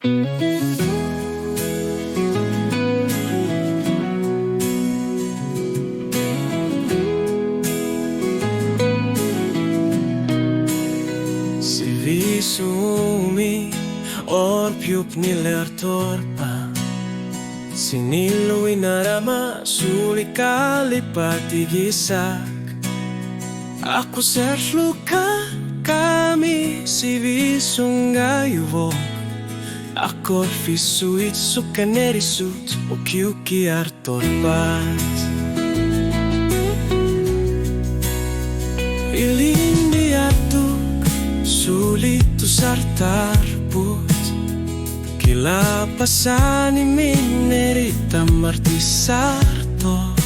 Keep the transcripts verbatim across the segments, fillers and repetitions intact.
Sivisuumik orpiup nilertorpa. Siniluinarama suli kalipaat tigisaq. Aquserluka kami sivisuunngajavoq. Aqurfisuit sukkanerisuut ukiukiartorpaat. Ilinniartuq suli tusartarput. Kilapasani minnerit tammartissartoq.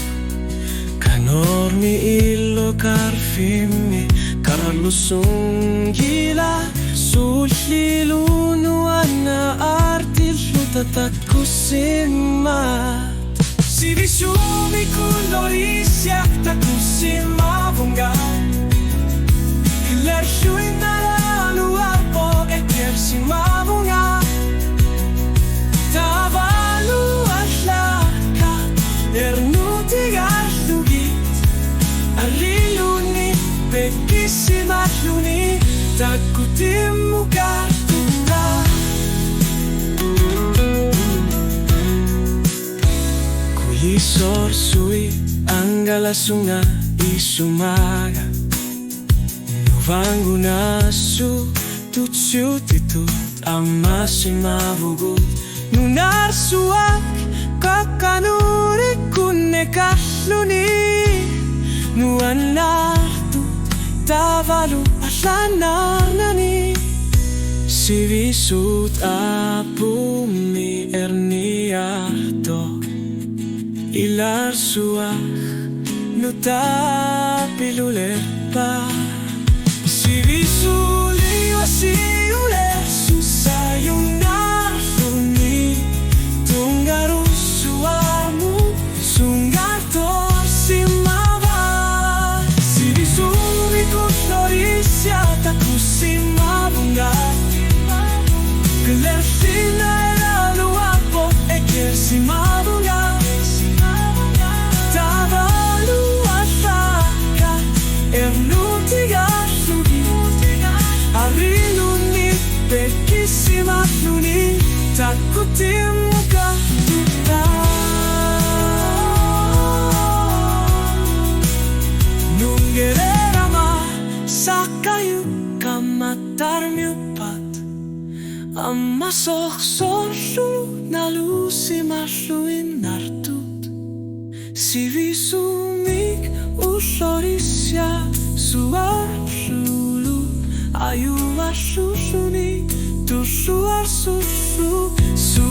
Kanormi illu karfimmi karlusunngilaq. Sullilu nuannaartilluta takkussimaat. Sivisuumik ullorissiaq takkussimavunga. Ilerluinnaraluarpoq ekersimavunga. Taavalu allakkaq ernuutigaarlugit. Arriluni pekissimalluni takkutimmukatutta. Kujisorsui angalasunnga isumaga. Nuvangunassu tutsiutitut ammasimavugut. Nunarsuaq kakkanurikkunneqarluni. Nuannaartut taavalu allannaarnani. Sivisuut apuummi erniartoq. Ilarsuaq nutapilulerpa. Sivisuuliuasiulersussajunnaarluni. Tunngarussuarmut sunngaartorsimavaat. Sivisuumik ullorissiaq takkussimavunga. Kilersinnaaraluarpoq ekersimavunga. Taavalu allakkaq ernuutigaarlugit. Arriluni pekissimalluni takkutimmukatutta. Nunngereerama saqqajuq kammattarmiuppat. Ammasorsorlu nalusimallunginnartut. Sivisuumik ullorissiaq suarlulu ajuarlulluni tulluarsullu su